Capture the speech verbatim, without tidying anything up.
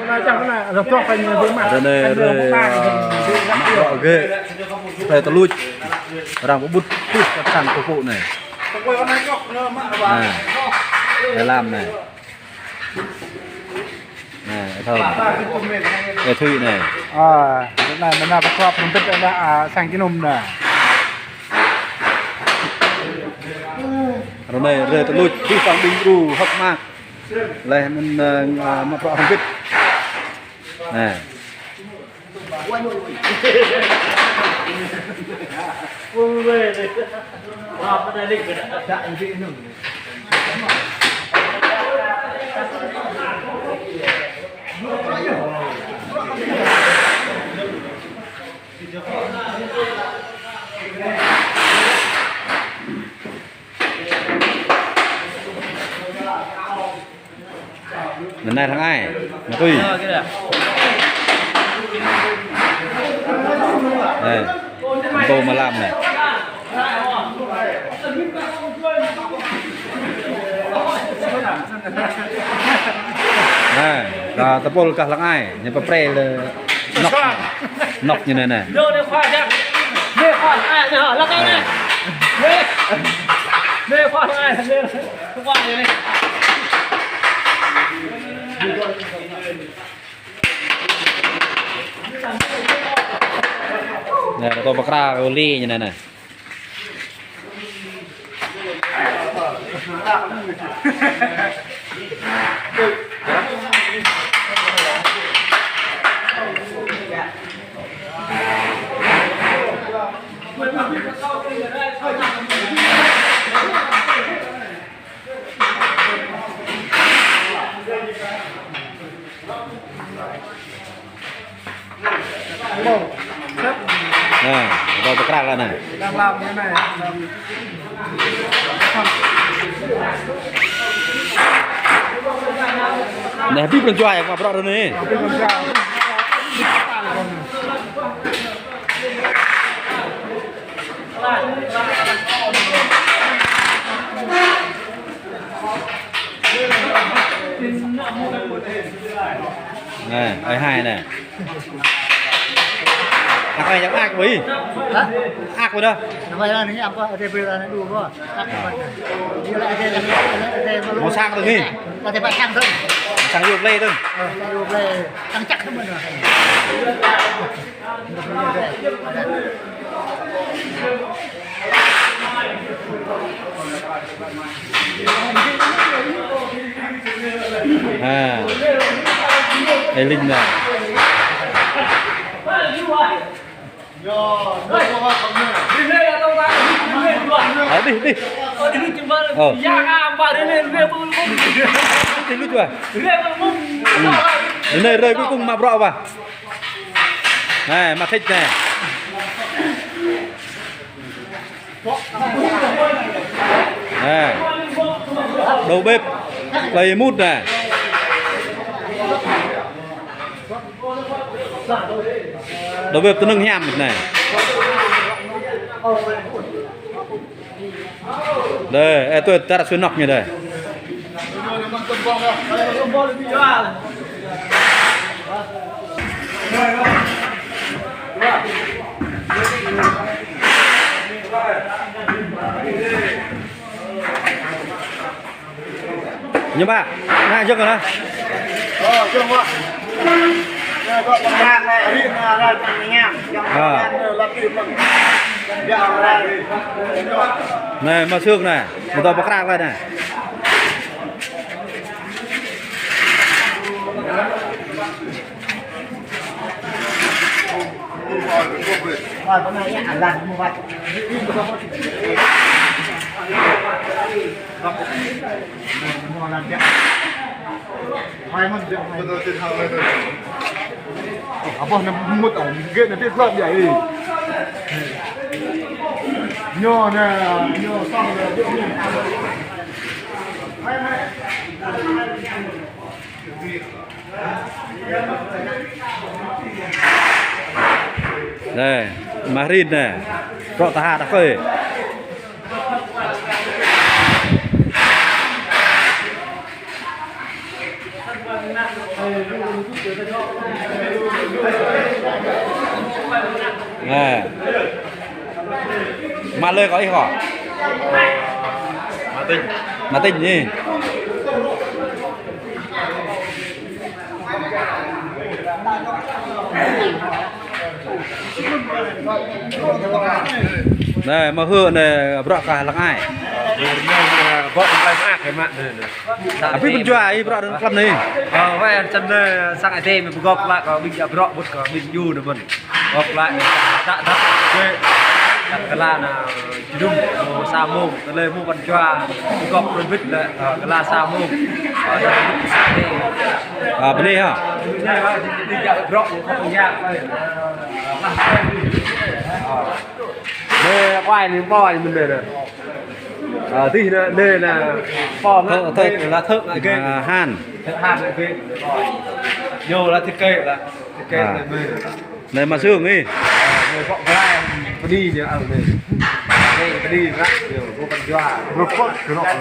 Ră anai, ră mă bruă gĕ. Tơlơi tơluč. Arăng pơƀut tŭ kơ sang pơpŭ anai. Anai. Tơlơi lam anai. Anai, ih thâo. Ih thâo anai. Ơ, anai, anai, pơkrăp hrŏm hơbĭt anai, ơ, sang jơnum anai. Ră anai, ră tơluč, tŭ sang ƀing gru, hơ̆k mơak. Laih anŭn, ơ, mă bruă hrŏm hơbĭt. Anai. Anai lăng ai, anai tui. Ơ, kơ anai. Anai, pơtô mlam anai. Anai, kơ tơpul kah lăng ai, ñu pơprê lĕ. Nok. Nok ñu anai anai. Nê, nê, khua, jak. Nê, khua, ai, nê, lăng ai, nê. Nê. Nê, khua, ai, nê. Khua, ai, nê. Nê, rơkâo pơkra kơ uli ñu anai anai. Anai, rơkâo pơkra lĕ anai. Đang làm như này. Anai, hơbĭt pran jua yơh, mă bruă ră anai. Anai, ai hai anai. Ak ai, jak ak ƀu ih. Hă? Ak ƀu đah. Namanya ini apa? Ada berita ini dulu, Bos. Ak apa? Dia ada yang ada, ada yang belum. Mơ̆ sang tơ̆ng ih? Ada pasang tơ̆ng. Sang yua plei tơ̆ng. Ơ, sang yua plei. Sang čăk tơ̆ng mơ̆n. Ha. Ê Linh nè. Ơ, đi, đi. Ơ. Đi lui chưa? Ừ. Ră anai rơi cuối cùng mă bruă ƀă. Anai, mă thĭt anai. Anai. Đầu bếp. Plei mŭt anai. Đầu bếp tơnưng hiam anai. Đơi, ơ, tui tar sui nok ñu đơi. Ñu ƀă, anai jơ̆ng anai. Ơ, jơ̆ng ƀă. Anai, kơ pơkra anai, ri anai, rai anai, ñam. Ơ. Anai, lăp ri mơ̆n. Anai, mă sương anai, mơ̆ tơ̆ pơkra anai. Abah anai mŭt ah, gĕt anai tih klap ya ih. Ñu anai, ñu sang anai. Anai, mă rin anai. Bruă tơha đah kơi. Nè. Mă lơi kơ ih hŏ? Mă Tinh. Mă Tinh ih. Nè, mă Hương nè, bruă kah lăng ai. Hương nè, bruă kah lăng ai, mă nè. Abih pơjua ih bruă dơ̆ng klăm anai. Ơ, wai, čăm anai, sang ai tê, mă pơgop lă kơ ƀing djă bruă, ƀut kơ ƀing djru anai mơ̆n. Gop lă anai, tăk tăk, kơ, tăk kơ lă anai, jơnum, mơ̆ sa mông, tơlơi mơ̆ pơjua, pơgop prơbit lă, ơ, kơ lă sa mông. Ơ, anai, ƀing djru anai, ƀing djă bruă, ƀing djă bruă, ƀing djă bruă, ƀing djă bruă. Ơ. Anai, wai anai, pô anai mơ̆n anai. Ơ, tih anai, anai, anai, pô anai, thơ̆, thơ̆, anai, anai, thơ̆ anai, gĕ. Ơ, han. Thơ̆ han anai, gĕ. Ñu anai, thơ̆ kĕ anai, thơ̆ kĕ anai, mơ̆n. Anai mă Sương ih. Ơ, anai, pô gai, pơđi ñu, ơ, anai. Anai, pơđi anai, ñu, pô pơjua. Rơpot, rơpot.